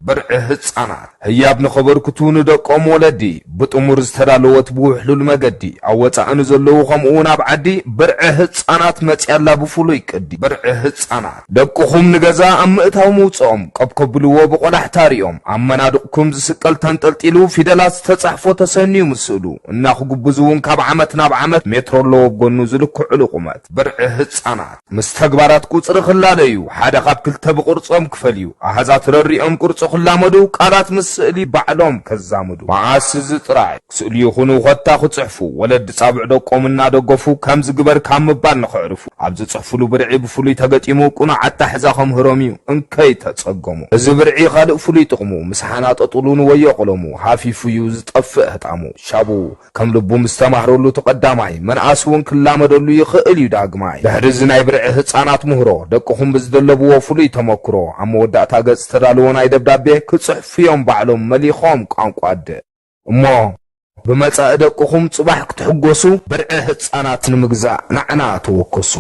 ብርዒ ህጻናት ህያብ ንኸበርክቱ ንደቆም ወለዲ ብጥሙር ዝተዳለወት ብውሕሉል መገዲ ኣብ ወጻኢ ንዘለዉ ከምኡ እውን ኣብ ዓዲ ብርዒ ህጻናት መጽያላ ብፍሉይ ቅዲ። ብርዒ ህጻናት ደቅኹም ንገዛ ኣብ ምእታው ምውጽኦም ቀብ ከብልዎ ብቆላሕታ ሪኦም ኣብ መናድቕኩም ዝስቀል ተንጠልጢሉ ፊደላት ዝተጻሕፎ ተሰንዩ ምስእሉ እናኽጉብዝ እውን ካብ ዓመት ናብ ዓመት ሜትሮ ኣለዎ ብጎኑ ዝልክዕሉ ቁመት። ብርዒ ህጻናት ምስ ተግባራት ቁጽሪ ክላለዩ፣ ሓደ ካብ ክልተ ብቕርጾም ክፈልዩ፣ ኣሃዛት ረሪኦም ቅርጹ ክላመዱ፣ ቃላት ምስ ስእሊ ባዕሎም ከዛምዱ። መዓስ እዚ ጥራይ ክስእሉ ይኹኑ ኮታ ክጽሕፉ፣ ወለዲ ጻብዕ ደቆም እናደገፉ ከምዚ ግበር ካብ ምባል ንኽዕርፉ፣ ኣብ ዝጽሕፉሉ ብርዒ ብፍሉይ ተገጢሙ፣ ቅኑዕ ኣታሕዛ ከምህሮም እዩ እንከይ ተጸገሙ። እዚ ብርዒ ካልእ ፍሉይ ጥቕሙ፣ ምስ ሓናጠጡሉ ንወዮ ቀለሙ፣ ሃፊፉ እዩ ዝጠፍእ ህጣሙ። ሻቡ ከም ልቡ ምስ ተማህረሉ እቲ ቀዳማይ፣ መንኣስ እውን ክላመደሉ ይኽእል እዩ ዳግማይ። ድሕሪ እዚ ናይ ብርዒ ህጻናት ምህሮ፣ ደቅኹም ብዝደለብዎ ፍሉይ ተመክሮ፣ ኣብ መወዳእታ ገጽ ዝተዳለወ ናይ ደብዳቤ ክጽሕፉ እዮም ባዕሎም መሊኾም ቋንቋ ኣደ። እሞ ብመጻኢ ደቅኹም ጽባሕ ክትሕጎሱ፣ ብርዒ ህጻናት ንምግዛእ ንዓና ተወከሱ።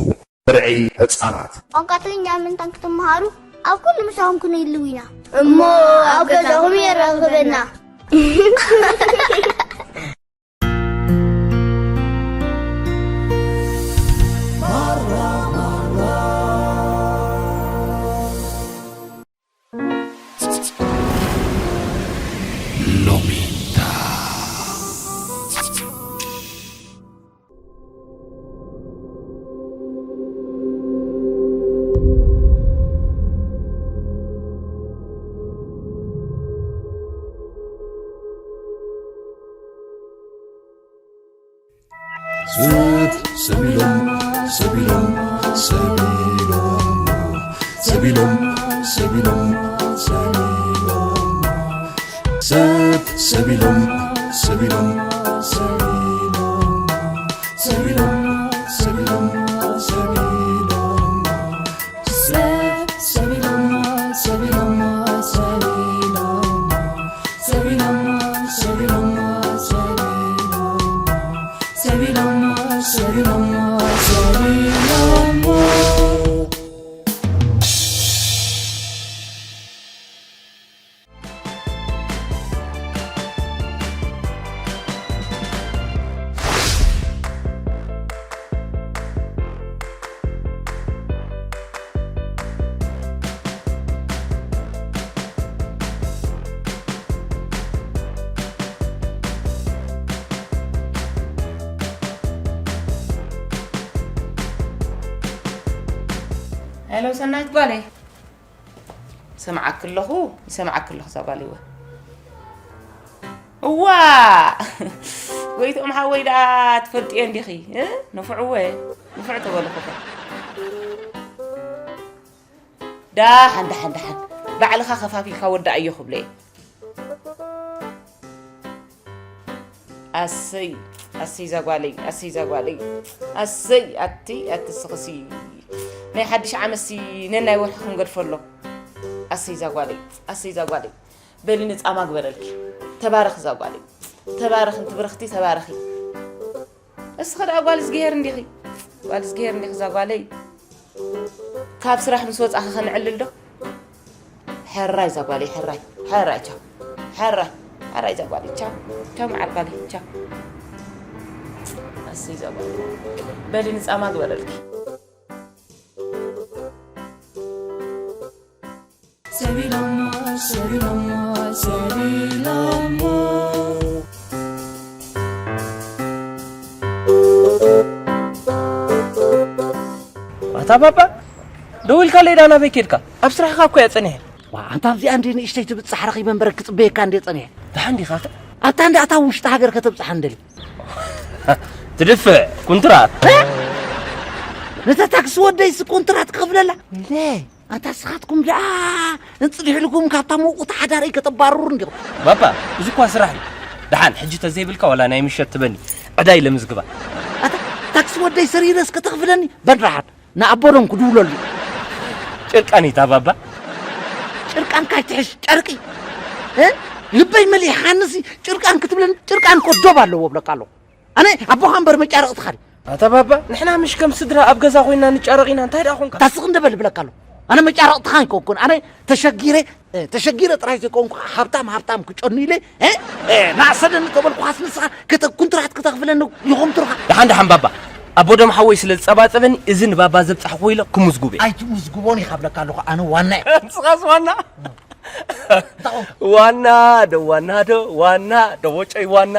ብርዒ ህጻናት። ቋንቋ ትግርኛ ምእንታን ክትመሃሩ ኣብ ኩሉ ምሳኹም ክንህልው ኢና። እሞ ኣብ ገዛኹም የራኽበና። ስት ሰቢሎም ሰቢሎም ሰቢሎም ሰቢሎም ሰቢሎም ሰቢሎም ስት ሰቢሎም ሰቢሎም ሰቢሎም ሰቢሎም ሰቢሎም ሰቢሎም ሄሎ ሰናይት ጓለይ፣ ሰምዓኪ ኣለኹ፣ ይሰምዓኪ ኣለኹ እዛ ጓለይ። እዋ፣ ጎይትኦም ሓወይ ደኣ ትፈልጥዮ እንዲኺ፣ እ? ንፉዕወ፣ ንፉዕ ተበልኹኸ። ደሓን፣ ደሓን፣ ደሓን። ባዕልኻ ከፋፊልካ ወዳእዮ ክብለየ። ኣሰይ፣ ኣሰይ እዛ ጓለይ፣ ኣሰይ እዛ ጓለይ። ኣሰይ፣ ኣቲ፣ ኣቲ ስኽሲ። ናይ ሓድሽ ዓመትሲ ነናይ ወርሒ ክንገድፎ ኣሎ። ኣሰይ እዛ ጓለይ፣ ኣሰይ እዛ ጓለይ። በሊ ንጻማ ግበረልኪ። ተባረኺ እዛ ጓለይ። ተባረኺ፣ እንቲ ብርኽቲ፣ ተባረኺ። እስኺ ደኣ ጓል እዝግሄር እንዲኺ፣ ጓል እዝግሄር እንዲኺ እዛ ጓለይ። ካብ ስራሕ ምስ ወጻኺ ከነዕልል ዶ? ሕራይ እዛ ጓለይ፣ ሕራይ፣ ሕራይ፣ ቻው። ሕራይ፣ ሕራይ እዛ ጓለይ፣ ቻው። ቻው መዓር ጓለይ፣ ቻው። ኣሰይ እዛ ጓለይ። በሊ ንጻማ ግበረልኪ። ሰቢሎሞ፣ ሰቢሎሞ፣ ሰቢሎሞ። ኣታ ባባ፣ ደዊልካለይ ዳ ናበይ ኬድካ? ኣብ ስራሕኻ እኮ እየ ጸኒሐ። ዋ፣ ኣንታ ኣብዚኣ እንደ ንእሽተይ ትብጻሕ ረኺበ እምበር ክጽበየካ እንደ ጸኒሐ። ደሓን ዲኻ? ኣታ እንደ ኣታ ውሽጢ ሃገር ከተብጽሓ እንደሊ። ትድፍዕ ኩንትራት። ነታ ታክሲ ወደይሲ ኮንትራት ክኽፍለላ? ለ፣ ኣንታ ስኻትኩም ደኣ ንጽድሕልኩም ካብታ መውቁቲ ሓዳረይ ከተባርሩ እንዲኹም። ባባ፣ እዚ እኳ ስራሕ እዩ። ደሓን፣ ሕጂ ተዘይብልካ ዋላ ናይ ምሸት ትበኒ። ዕዳይ ለምዝግባ። ኣታ ታክሲ ወደይ ሰሪረስ ከተኽፍለኒ? በል ደሓን፣ ንኣቦዶም ክድውለሉ። ጭርቃን እታ ባባ። ጭርቃንካ ኣይትሕሽ፣ ጨርቂ። እ? ልበይ መሊእኻንሲ ጭርቃን ክትብለኒ፣ ጭርቃን እኮ ዶብ ኣለዎ እብለካ ኣለኹ። ኣነ ኣቦኻ እምበር መጫረቕትኻ ድየ? ኣታ ባባ፣ ንሕና ምሽ ከም ስድራ ኣብ ገዛ ኮይና ንጫረቕ ኢና፣ እንታይ ደኣ ኾንካ? ታስቕ እንደ በል እብለካ ኣለኹ። ኣነ መጫረቕትኻ ኣይኮንኩን። ኣነ ተሸጊረ፣ እ፣ ተሸጊረ ጥራይ ዘይኮንኩ፣ ሃብታም፣ ሃብታም ክጨኑ ኢለ፣ እ፣ እ፣ ናእሰደኒ ተበልኩኻስ ንስኻ ክተ-፣ ኩንትራት ክተኽፍለኒ ይኹምትሩኻ። ደሓን፣ ደሓን ባባ። ኣቦ ደም ሓወይ ስለ ዝጸባጸበኒ፣ እዚ ንባባ ዘብጻሕኩዎ ኢለ ክምዝጉብ እየ። ኣይትምዝግቦን ኢኻ ብለካ ኣለኹ፣ ኣነ ዋና እየ። ንስኻስ ዋና? እንታይ ኾንካ? ዋና፣ ዶ ዋና፣ ዶ ዋና፣ ዶ ወጨይ ዋና።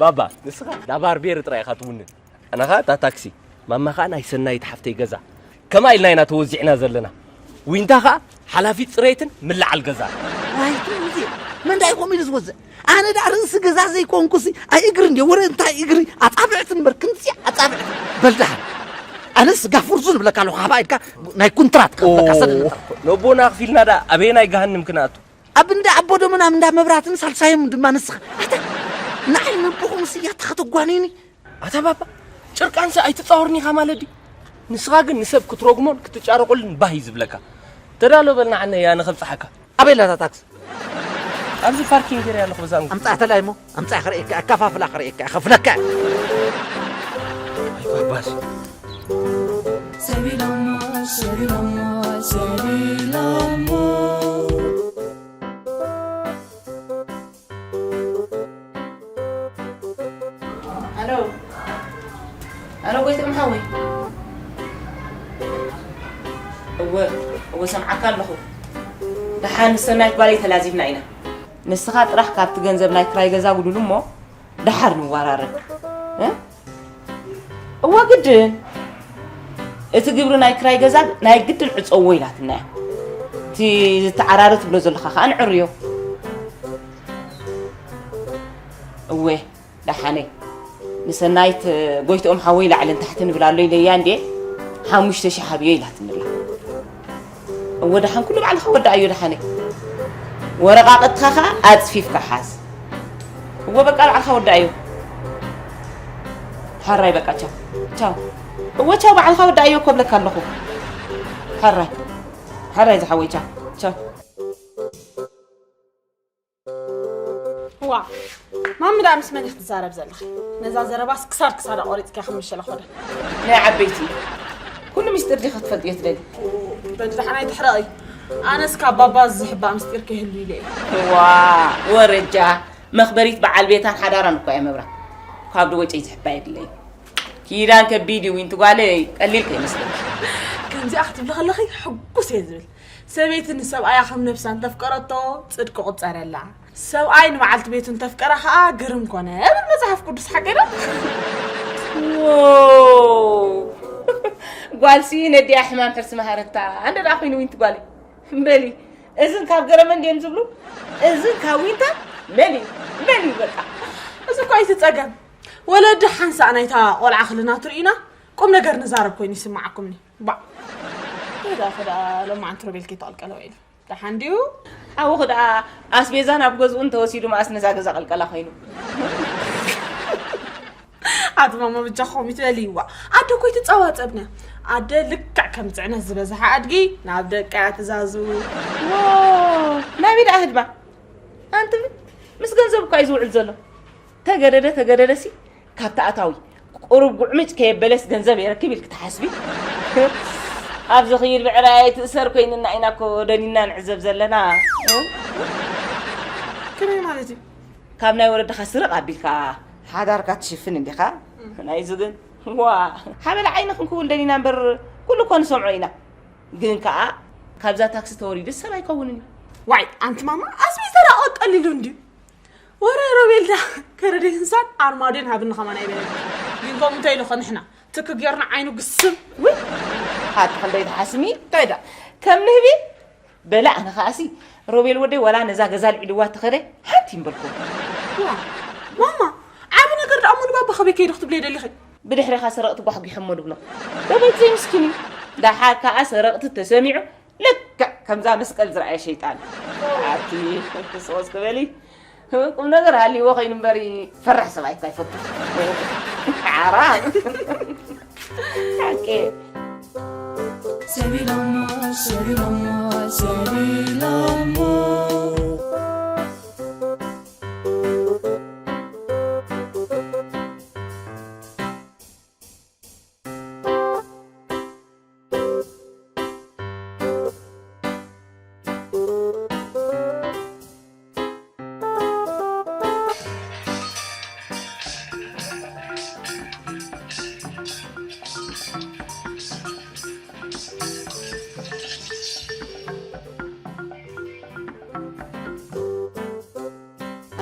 ባባ፣ ንስኻ ዳባር ቤር ጥራይ ኢኻ ትውንን። ኣነ ኸኣ እታ ታክሲ፣ ማማ ኸኣ ናይ ሰናይት ሓፍተይ ገዛ። ከምኣ ኢልና ኢና ተወዚዕና ዘለና። ዊንታ ኸኣ ሓላፊት ጽሬትን ምልዓል ገዛ። ዋይ፣ ትውዚ፣ መን ዳይ ኮም ኢሉ ዝወዝእ? ኣነ ደኣ ርእሲ ገዛ ዘይኮንኩሲ፣ ኣይ እግሪ እንድየ፣ ወረ እንታይ እግሪ፣ ኣጻብዕቲ ንበር፣ ክንሲ ኣጻብዕቲ። በል ደሓን። ኣነ ስጋ ፍርዙ ንብለካ ኣለኹ፣ ሃባ ኢልካ ናይ ኩንትራት ከፍለካ ሰደድ ነጠር። ነቦና ኣኽፊልና ደኣ ኣበየናይ ገሃንም ክንኣቱ? ኣብ እንዳ ኣቦ ደሞን ኣብ እንዳ መብራትን ሳልሳዮም ድማ ንስኻ። ኣታ፣ ንዓይ ነቦኹም ስያትኻ ተጓንዩኒ። ኣታ ባባ፣ ጭርቃንሲ ኣይትጻወርኒ ኢኻ ማለት ድዩ? ንስኻ ግን ንሰብ ክትረጉሞን ክትጫረቁሉን ባህ እዩ ዝብለካ። ተዳሎ በል ንዓነ እያ ንኸብጽሓካ። ኣበይ ኣላ እታ ታክሲ? ኣብዚ ፓርኪንግ ገይረ ኣለኹ በዛ። ኣምጻእ ተላይ እሞ፣ ኣምጻእ ክርእየካ፣ ኣካፋፍላ ክርእየካ፣ ከፍለካ። ኣይ ባባሲ። ሰቢሎሞ፣ ሰቢሎሞ፣ ሰቢሎሞ። ኣሎ፣ ኣሎ፣ ጎይትኦም ሓወይ። እወ፣ እወ፣ ሰምዓካ ኣለኹ። ደሓን፣ ምስ ሰናይት ጓለይ ተላዚብና ኢና። ንስኻ ጥራሕ ካብቲ ገንዘብ ናይ ክራይ ገዛ ጉድሉ እሞ፣ ደሓር ንወራረድ። እ? እወ ግድን። እቲ ግብሪ ናይ ክራይ ገዛ ናይ ግድን ዕጸዎ ኢላትና እያ። እቲ ዝተዓራረ ትብሎ ዘለኻ ከኣ ንዕርዮ። እወ፣ ደሓነይ። ንሰናይት ጎይትኦም ሓወይ ላዕልን ታሕትን ንብል ኣሎ ኢለያ እንዴ? ሓሙሽተ ሺሕ ሃብዮ ኢላትኒ ኣላ። እወ፣ ደሓን ኩሉ ባዕልኻ ወዳእዮ ደሓነይ። ወረቓቕትኻ ኸኣ ኣጽፊፍካ ሓዝ። እወ፣ በቃ ባዕልኻ ወዳእዮ። ሕራይ በቃ ቻው። ቻው። እወ፣ ቻው ባዕልኻ ወዳእዮ እኮ እብለካ ኣለኹ። ሕራይ። ሕራይ ዝሓወይ ቻው። ቻው። ዋ፣ ማሚ ደኣ ምስ መን ኢኺ ትዛረብ ዘለኺ? ነዛ ዘረባስ ክሳድ ክሳዳ ቆሪጽኪ ክምሽላ ኾደ። ናይ ዓበይቲ። ኩሉ ሚስጥር ዲኺ ክትፈልጥዮ ትደሊ? በል ደሓን ኣይትሕረቒ። ኣነስ ካብ ባባ ዝሕባእ ምስጢር ከይህሉ ኢለ እየ። ዋ፣ ወረጃ። መኽበሪት በዓል ቤታን ሓዳራን እኮ እያ መብራት። ካብ ዶ ወጨይ ዝሕባእ የድለይ። ኪዳን ከቢድ እዩ፣ ዊንቲ ጓለይ፣ ቀሊል ከይመስለኪ። ከምዚኣ ክትብሊ ከለኺ ሕጉስ እየ ዝብል። ሰበይቲ ንሰብኣያ ከም ነብሳ እንተፍቀረቶ ጽድቂ ቁጸረላ። ሰብኣይ ንበዓልቲ ቤቱ እንተፍቀራ ከኣ ግርም ኮነ እብል መጽሓፍ ቅዱስ፣ ሓቂ ዶ? ዎው! ጓልሲ ነዲኣ ሕማም ሕርሲ መሃረታ። ኣንደ ደኣ ኮይኑ ዊንቲ ጓለይ። በሊ፣ እዝን ካብ ገረመ እንድዮም ዝብሉ፣ እዝን ካብ ዊንታ በሊ፣ በሊ በቃ። እዚ እኮ እዩ እቲ ጸገም። ወለዲ ሓንሳእ ናይታ ቆልዓ ክልናቱ ርኢና ቁም ነገር ንዛረብ ኮይኑ ይስምዓኩምኒ። ባዕ። ከዳ ከዳ ሎማዓንቲ ሮቤል ከይተቐልቀለ ውዒሉ። ደሓን ድዩ? ሓውኺ ደኣ ኣስቤዛ ናብ ገዝኡ እንተወሲዱ መኣስ ነዛ ገዛ ቀልቀላ ኮይኑ። ኣቲ ማማ ብጃኹም ይትበልይዋ። ኣደ እኮ ኣይትጸባጸብን እያ። ኣደ ልክዕ ከም ጽዕነት ዝበዝሓ ኣድጊ ናብ ደቃ እያ ትዛዙ። ዎ፣ ናበይ ደኣ ህድማ? ኣንቲ ምስ ገንዘብ እኳ እዩ ዝውዕል ዘሎ። ተገደደ ተገደደሲ ካብቲ ኣታዊ ቁሩብ ጉዕምጭ ከየበለስ ገንዘብ የረክብ ኢልክ ትሓስቢ? ኣብዚ ኽይድ ብዕራይ ኣይትእሰር ኮይንና ኢና እኮ ደኒና ንዕዘብ ዘለና። እ? ከመይ ማለት እዩ? ካብ ናይ ወለድኻ ስርቕ ኣቢልካ ሓዳርካ ትሽፍን እንዲኻ? ናይዚ ግን፣ ዋ፣ ሓበላ ዓይኒ ክንክውል ደሊና እምበር፣ ኩሉ እኮ ንሰምዖ ኢና። ግን ከኣ፣ ካብዛ ታክሲ ተወሪዱስ ሰብ ኣይከውንን እዩ። ዋይ፣ ኣንቲ ማማ፣ ኣስቤዛ ደኣ ቀሊሉ እንድዩ። ወረ ሮቤል ደኣ፣ ከረደይ ህንሳን ኣርማድዮን ሃብኒ ከማን ኣይበለኒ። ግን ከምኡ እንተ ኢሉ ኸ ንሕና፣ ትክ ጌርና ዓይኑ ግስም። ውይ፣ ኣቲ ክንደይ ትሓስሚ? እንታይ ደኣ? ከም ንህቢ? በለ ኣነ ኸኣሲ፣ ሮቤል ወደይ ዋላ ነዛ ገዛ ኣልዒልዋ ተኸደ ሓንቲ ይምበልኩ። ዋ፣ ማማ፣ ዓቢ ነገር ደኣ እሞ ንባባ ኸበይ ከይዱ ክትብለይ ደሊኺ? ብድሕሬኻ ሰረቕቲ ጓሕጒሖሞ ድብሎ። ሮቤል ዘይምስኪን እዩ። ደሓር ከኣ ሰረቕቲ ተሰሚዑ ልክዕ ከምዛ መስቀል ዝረኣየ ሸይጣን። ኣቲ ስቕ እስኪ በሊ። ቁም ነገር ሃልይዎ ኸይኑ እምበሪ ፈራሕ ሰብኣይ እኳ ይፈቱ። ሓራም። ሓቂ። ሰቢሎሞ፣ ሰቢሎሞ፣ ሰቢሎሞ።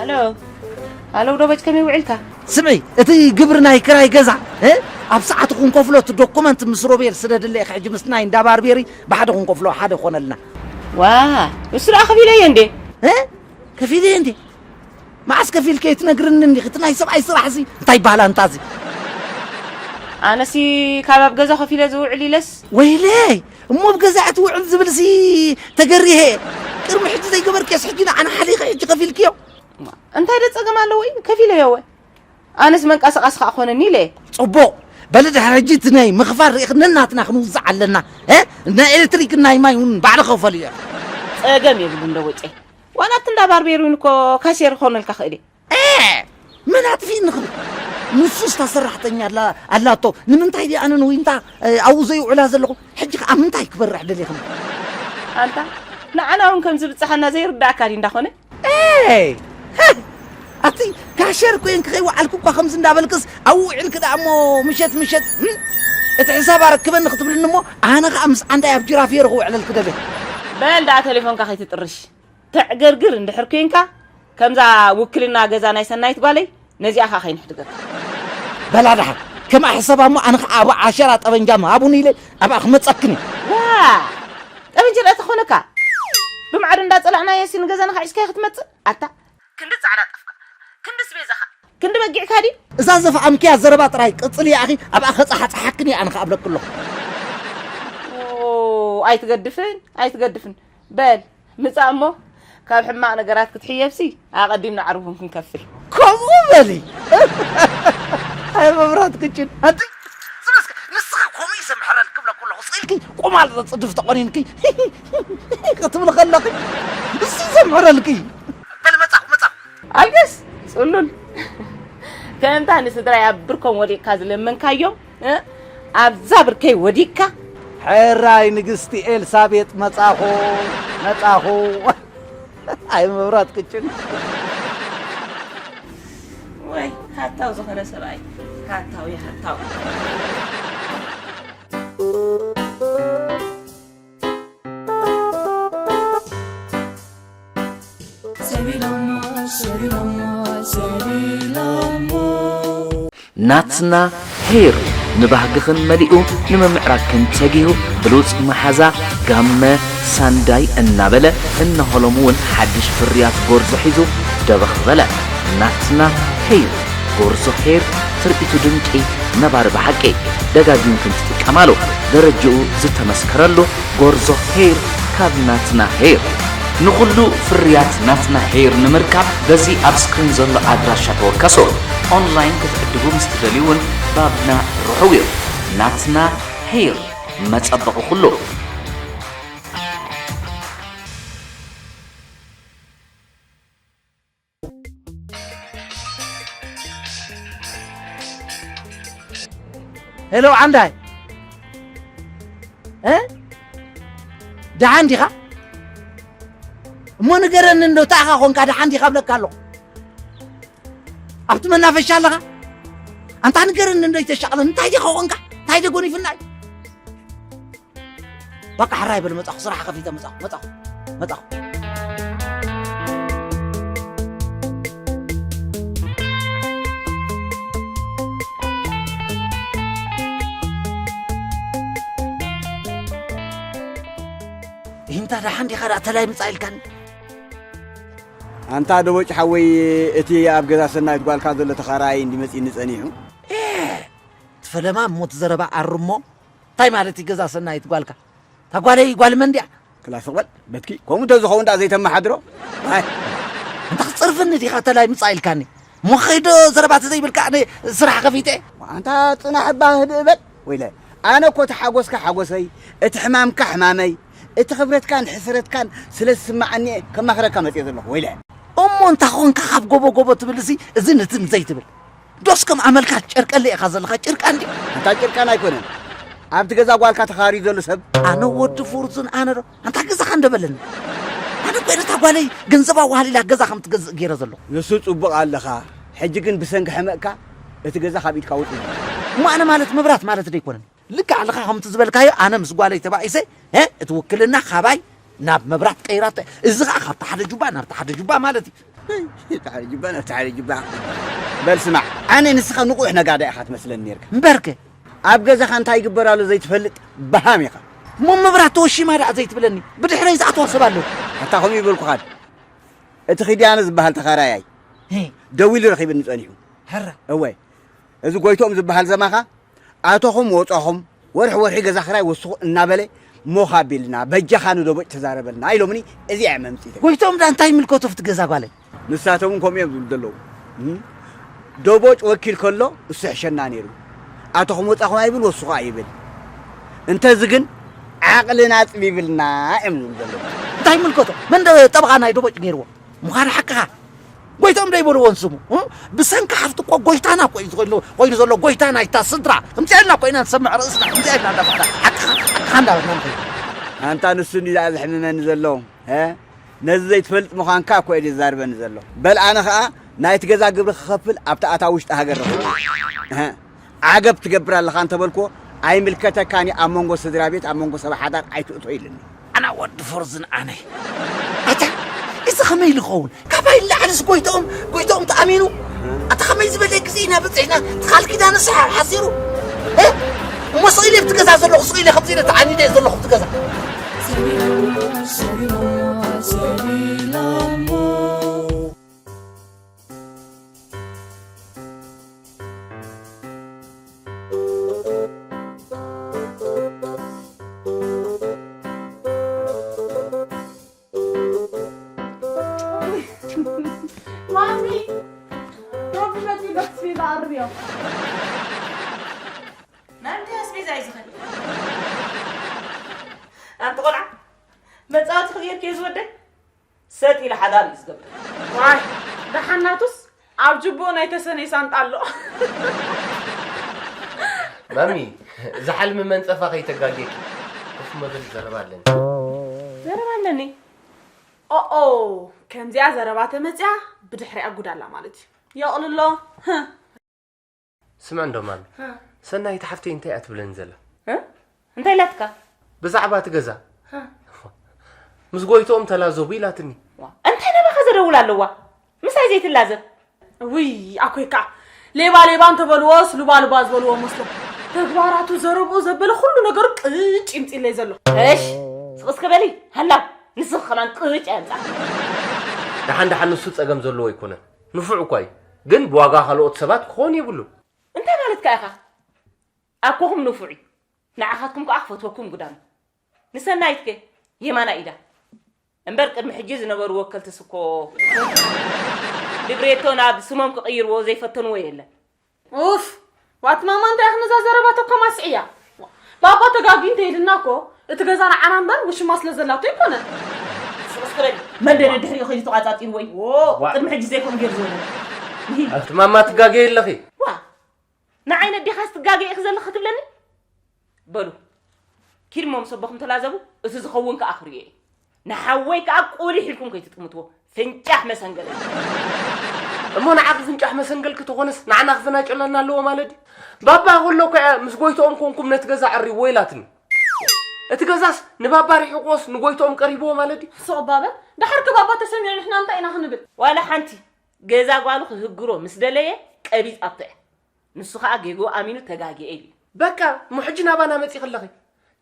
ኣሎ ኣሎ፣ ዶበጅ ከመይ ውዕልካ? ስምዒ፣ እቲ ግብሪ ናይ ክራይ ገዛ፣ እ? ኣብ ሰዓቱ ክንከፍሎ፣ እቲ ዶኩመንት ምስ ሮቤል ስደድለይ፣ ሕጂ ምስ ናይ እንዳ ባርቤሪ ብሓደ ክንከፍሎ፣ ሓደ ኮነልና። ዋ፣ እሱ ደኣ ከፊለዮ እንዴ? እ? ከፊለዮ እንዴ? መዓስ ከፊልከ ትነግርኒ እንዲኺ? እቲ ናይ ሰብኣይ ስራሕ እዚ እንታይ ይበሃል ኣንታ እዚ? ኣነሲ ካብ ኣብ ገዛ ከፊለ ዝውዕል ኢለስ። ወይለይ፣ እሞ ኣብ ገዛ ትውዕል ዝብልሲ ተገሪሀ። ቅድሚ ሕጂ ዘይገበርክዮስ ሕጂ ንዓና ሓሊኸ ሕጂ ከፊልክዮ? እንታይ ደ ጸገም ኣለዎ? ከፊለዮ ወ። ኣነስ መንቀሳቐሲ ከኣ ኮነኒ ኢለ። ጽቡቕ። በሊ ድሕሪ ሕጂ እቲ ናይ ምኽፋል ርኢኽ ነናትና ክንውዛዕ ኣለና። እ? ናይ ኤሌክትሪክ ናይ ማይ እውን ባዕልኺ ክፈል እየ። ጸገም የብሉን ዶ ወጨይ። ዋላ ኣብቲ እንዳ ባርቤር እውን እኮ ካሴር ክኾነልካ ክእል እየ። እ! መን ኣጥፊእኒ ክብል? ንሱስ እታ ሰራሕተኛ ኣላ፣ ኣላቶ። ንምንታይ ድኣ ኣነ ንዊንታ፣ እ፣ ኣብኡ ዘይውዕላ ዘለኹ? ሕጂ ከኣ ምንታይ ክበርሕ ደሊኽኒ? ኣንታ፣ ንዓና እውን ከም ዝብጽሓና ዘይርድኣካ ድዩ እንዳኾነ? ኤይ! ሃ! ኣቲ ካሸር ኮይንኪ ከይወዓልኪ እኳ ከምዚ እንዳበልክስ፣ ኣብኡ ውዒልኪ ደኣ እሞ ምሸት ምሸት፣ እም? እቲ ሕሳብ ኣረክበኒ ክትብልኒ እሞ፣ ኣነ ኸኣ ምስ ዓንዳይ ኣብ ጅራፍ የረ ክውዕለልኪ ደልየ። በል ደኣ ቴሌፎንካ ከይትጥርሽ። ተዕገርግር እንድሕር ኮይንካ፣ ከምዛ ውክልና ገዛ ናይ ሰናይት ጓለይ፣ ነዚኣ ኸኣ ከይንሕድገካ። በላ ደሓን፣ ከምኣ ሕሰባ እሞ፣ ኣነ ኸኣ ኣብ ዓሸራ ጠበንጃ ምሃቡኒ ኢለ ኣብኣ ክመጸክን እየ። ዋ! ጠበንጃ ደኣ ተኾነካ? ብማዕዶ እንዳጸላዕናዮ ሲ ንገዛና ኻዕ ሒዝካዮ ክትመጽእ? ኣታ፣ ክንዲ ጻዕዳ ጣፍካ፣ ክንዲ ስቤዛኻ፣ ክንዲ በጊዕካ ድዩ? እዛ ዘፍኣምክያ ዘረባ ጥራይ ቅጽል እያ ኣኺ፣ ኣብኣ ከጻሓጽሓክን እየ ኣነ ኸኣ እብለኪ ኣለኹ። ኦ፣ ኣይትገድፍን፣ ኣይትገድፍን። በል፣ ምጻእ እሞ ካብ ሕማቕ ነገራት ክትሕየብሲ ኣቐዲምና ዓርብኹም ክንከፍል። ከምኡ በሊ። ኣይ መብራት ክጭን። ኣንቲ፣ ዝመስከ፣ ንስኺ ከምኡ እዩ ዘምሕረልኪ እብለኩ ኣለኹ። ስቕ ኢልኪ ቆማል ዘጽድፍ ተቖኒንኪ ክትብሊ ከለኺ፣ እሱ እዩ ዘምሕረልኪ። በል፣ መጻኹ፣ መጻኹ። ኣልቅስ፣ ጽሉል። ከምታ ንስድራይ ኣብ ብርኮም ወዲቕካ ዝለመንካዮም፣ እ? ኣብዛ ብርከይ ወዲቕካ? ሕራይ ንግስቲ ኤልሳቤጥ፣ መጻኹ፣ መጻኹ። ኣይ መብራት ክጭን። ወይ ሃታው ዝኾነ ሰብኣይ፣ ሃታው ይሃታው። ሰቢሎሞ፣ ሰቢሎሞ፣ ሰቢሎሞ። ናትና ሄር ንባህግኽን መሊኡ ንምምዕራግክን ተጊሁ ብሉጽ መሓዛ ጋመ ሳንዳይ እናበለ እነሆ ሎም እውን ሓድሽ ፍርያት ጎርዞ ሒዙ ደበኽ በለ። ናትና ሄር ጎርዞ ሄር ትርኢቱ ድንቂ ነባሪ ብሓቂ ደጋጊምክን ትጥቀማሉ ደረጅኡ ዝተመስከረሉ ጎርዞ ሄር ካብ ናትና ሄር። ንኹሉ ፍርያት ናትና ሄር ንምርካብ በዚ ኣብ ስክሪን ዘሎ ኣድራሻ ተወከሱ። ኦንላይን ክትዕድጉ ምስ ትደልዩ እውን ባብና ርሑው እዩ። ናትና ሄር፣ መጸበቒ ኩሉ። ሄሎ ዓንዳይ፣ እ? ደሓን ዲኻ? እሞ ንገረኒ እንዶ፣ እንታይ ኢኻ ኾንካ? ደሓን ዲኻ እብለካ ኣለኹ። ኣብቲ መናፈሻ ኣለኻ? ኣንታ ንገረኒ እንዶ፣ ይተሻቕለኒ። እንታይ ዲኻ ኾንካ? እንታይ ደጎኒፍና እዩ? በቃ ሕራይ በል፣ መጻኹ፣ ስራሕ ከፊተ መጻኹ፣ መጻኹ፣ መጻኹ። ይህንታ ደሓን ዲኻ ደኣ ተላይ ምጻእ ኢልካኒ? ኣንታ ደቦጭ ሓወይ፣ እቲ ኣብ ገዛ ሰናይት ጓልካ ዘሎ ተኻራይ እንዲ መጺእኒ ጸኒሑ። ኤ፣ ትፈለማ እሞ እቲ ዘረባ ኣርሞ። እንታይ ማለት እዩ ገዛ ሰናይት ጓልካ? እታ ጓለይ ጓል መን ድያ? ክላ ስቕ በል በትኪ። ከምኡ እንተዝኸውን ደኣ ዘይተመሓድሮ። ኣይ። እንተ ክትጸርፍኒ ዲኻ ተላይ ምጻእ ኢልካኒ? እሞ ኸይዶ ዘረባ ተዘይብልካ ኣነ ስራሕ ከፊተ? ኣንታ ጽናሕ እባ ህድእ በል። ወይለ፣ ኣነ እኮ እቲ ሓጎስካ ሓጎሰይ፣ እቲ ሕማምካ ሕማመይ፣ እቲ ክብረትካን ሕስረትካን ስለ ዝስምዓኒ እየ ከማኽረካ መጽየ ዘለኹ። ወይለ። እሞ እንታ ኾንካ ካብ ጎቦ ጎቦ ትብልሲ፣ እዚ ንትን ዘይትብል? ዶስ ከም ኣመልካ ጨርቀለ ኢኻ ዘለኻ፣ ጭርቃን ድዩ? ኣንታ ጭርቃን ኣይኮነን። ኣብቲ ገዛ ጓልካ ተኻርዩ ዘሎ ሰብ። ኣነ ወዲ ፍርዙን ኣነ ዶ? ኣንታ ገዛኻ እንደበለኒ። ኣነ እኮ እየ ነታ ጓለይ ገንዘብ ኣዋህሊላ ገዛ ከም ትገዝእ ገይረ ዘለኹ። ንሱ ጽቡቕ ኣለኻ። ሕጂ ግን ብሰንኪ ሕመቕካ እቲ ገዛ ካብ ኢድካ ወጺኡ። እሞ ኣነ ማለት መብራት ማለት ዶ ኣይኮነን? ልክዕ ኣለኻ ከምቲ ዝበልካዮ ኣነ ምስ ጓለይ ተባኢሰ፣ እ፣ እቲ ውክልና ካባይ ናብ መብራት ቀይራቶ። እዚ ኸኣ ካብቲ ሓደ ጁባ ናብቲ ሓደ ጁባ ማለት እዩ። ታሕሪ ጅባን ኣብ ታሕሪ ጅባ። በል ስማዕ፣ ኣነ ንስኻ ንቑሕ ነጋዳ ኢኻ ትመስለኒ ነርካ። እምበርከ ኣብ ገዛኻ እንታይ ይግበር ኣሎ ዘይትፈልጥ በሃም ኢኻ። እሞ መብራት ተወሺማ ደኣ ዘይትብለኒ? ብድሕረይ ዝኣተወ ሰብ ኣሎ። ኣታ ከምኡ ይበልኩኻን። እቲ ኪዳነ ዝበሃል ተኻራያይ ሄ። ደዊሉ ረኺብኒ ጸኒሑ። ሀራ። እወ፣ እዚ ጎይቶም ዝበሃል ዘማኻ ኣተኹም ወጻኹም ወርሒ ወርሒ ገዛ ክራይ ወስኹ እናበለ ሞኽ ኣቢልና በጃኻ ንደቦጭ ተዛረበልና ኢሎምኒ። እዚኣ እየ መምጺተ። ጎይቶም ዳ እንታይ ይምልከቶ ኣብቲ ገዛ ጓለይ? ንሳቶም እውን ከምኡ እዮም ዝብሉ ዘለዉ። እም? ደቦጭ ወኪል ከሎ እሱ ሕሸና ነይሩ። ኣተኹም ወጻኹም ኣይብል ወስኹ ኣይብል። እንተዚ ግን ዓቕልና ጽቢብልና እዮም ዝብሉ ዘለዉ። እንታይ ይምልከቶ? መን ደ-፣ ጠበቓ ናይ ደቦጭ ነይርዎ? ምዃኑ ሓቅኻ። ጎይቶም ዶ ይበልዎ ንስሙ? እ? ብሰንኪ ሓፍቲ እኮ ጎይታና እኮ እዩ ዝኾይኑ-፣ ኮይኑ ዘሎ፣ ጎይታ ናይታ ስድራ። ከምዚኣ ኢልና እኮ ኢና ንሰምዕ ርእስና። ከምዚኣ ኢልና እንዳፋዕና። ሓቅኻ፣ ሓቅኻ እንዳበልና ንኸይድ። ኣንታ ንሱ እንዲዩ ደኣ ዘሕምመኒ ዘሎ። እ? ነዚ ዘይትፈልጥ ምዃንካ እኮ እዩ ዘዛርበኒ ዘሎ። በል ኣነ ኸኣ ናይቲ ገዛ ግብሪ ክኸፍል ኣብቲ ኣታ ውሽጢ ሃገር ረኺበ። እህ፣ ዓገብ ትገብር ኣለኻ እንተበልኩዎ፣ ኣይምልከተካን እዩ፣ ኣብ መንጎ ስድራ ቤት፣ ኣብ መንጎ ሰብ ሓዳር ኣይትእቶ ኢልኒ። ኣና ወዲ ፎርዝን ኣነ። ኣታ፣ እዚ ኸመይ ኢሉ ኸውን? ካባይ ንላዕሊስ ጎይትኦም፣ ጎይትኦም ተኣሚኑ። ኣታ ኸመይ ዝበለ ግዜ ኢና በጺሕና፣ እቲ ቃል ኪዳንስ ሓ-፣ ሓሲሩ። እ? እሞ ስቕ ኢለ ኣብቲ ገዛ ዘለኹ፣ ስቕ ኢለ ከምዚ ኢለ ተዓኒደ እየ ዘለኹ ኣብቲ ገዛ። ማሚ፣ ሮቢ መጺኡ ዶ ኣስቤዛ ኣርብዮ? ናንተ ኣስቤዛ እዩ ዝኸድ። ኣንቲ ቆልዓ፣ መጻወቲ ክልኤኪ እዩ ዝወደይ? ሰጥ ኢለ ሓዳር እዩ ዝገብር። ዋይ፣ ደሓናቱስ ኣብ ጅቡኡ ናይ ተሰነይ ሳንጣ ኣሎ። ማሚ፣ ዝሓልሚ መንጸፋ ከይተጋጌኪ። ኮፍ መበል ዘረባ ኣለኒ። ዘረባ ኣለኒ? ኦኦ፣ ከምዚኣ ዘረባ ተመጺኣ ብድሕሪኣ ጉድ ኣላ ማለት እዩ። የቕልሎ። ህህ። ስምዕ እንዶ ማሚ፣ ሃ። ሰናይት ሓፍተይ እንታይ እያ ትብለኒ ዘላ? እ? እንታይ ኢላትካ? ብዛዕባ እቲ ገዛ። ሃ። ምስ ጎይትኦም ተላዘቡ ኢላትኒ። ዋ፣ እንታይ ናባኻ ዘደውል ኣለዋ? ምሳይ ዘይትላዘብ? ውይ፣ ኣኮይ ከዓ ሌባ ሌባ እንተበልዎስ ሉባ ሉባ ዝበልዎ መስሎ። ተግባራቱ ዘረብኡ ዘበለ ኩሉ ነገሩ ቅጭ ይምፅለይ ዘሎ። እሽ፣ ስቕ እስከ በሊ፣ ሃላው፣ ንስኺ ከማን ቅጭ ኣምፃ። ደሓን ደሓን ንሱ ፀገም ዘለዎ ኣይኮነን። ንፉዕ እኳ እዩ። ግን ብዋጋ ካልኦት ሰባት ክኸውን የብሉን። እንታይ ማለትካ ኢኻ? ኣኮኹም ንፉዕ እዩ። ንዓኻትኩም ከኣ ክፈትወኩም ግዳም። ንሰናይትከ? የማና ኢዳ። እምበር ቅድሚ ሕጂ ዝነበሩ ወከልትስ እኮ ሊብሬቶ ናብ ስሞም ክቕይርዎ ዘይፈተንዎ የለን። ኡፍ! ዋት ማማ እንታይ ኢኺ ነዛ ዘረባ ተኮማስዕያ? ባባ ተጋጊ እንተ ኢልና እኮ እቲ ገዛ ንዓና እምበር ውሽማ ስለ ዘላቶ ኣይኮነን። ስቕ ስቕ በል። መን ደለ ድሕሪኡ ኸይዱ ተቋጻጺርዎ እዩ? ዎ! ዋ! ቅድሚ ሕጂ ዘይኮን ገይሩ ዝወለደ። ኣቲ ማማ ትጋገይ ኣለኺ። ዋ! ንዓይ ነዴኻስ ትጋገ ኢኺ ዘለኺ ትብለኒ? በሉ፣ ኪድ እሞ ምስ ኣቦኹም ተላዘቡ፣ እቲ ዝኸውን ከኣ ክርእዮ እየ። ንሓወይ ከኣ ቁሊሕ ኢልኩም ከይትጥምትዎ፣ ፍንጫሕ መሰንገለይ። እሞ ንዓኺ ፍንጫሕ መሰንገልኪ ተኾነስ ንዓና ክፈናጨለና ኣለዎ ማለት ድዩ? ባባ ከሎ እኮ እያ ምስ ጎይትኦም ኮንኩም ነቲ ገዛ ዕርይዎ ኢላትኒ። እቲ ገዛስ ንባባ ርሒቕዎስ ንጎይትኦም ቀሪብዎ ማለት ድዩ? ስቕ ባበ፣ ደሓር ከ ባባ ተሰሚዑ ንሕና እንታይ ኢና ክንብል? ዋላ ሓንቲ፣ ገዛ ጓሉ ክህግሮ ምስ ደለየ ቀቢጻቶ እያ። ንሱ ኸኣ ጌግኡ ኣሚኑ ተጋግየ ኢሉ እዩ። በቃ፣ እሞ ሕጂ ናባና መጺኺ ኣለኺ።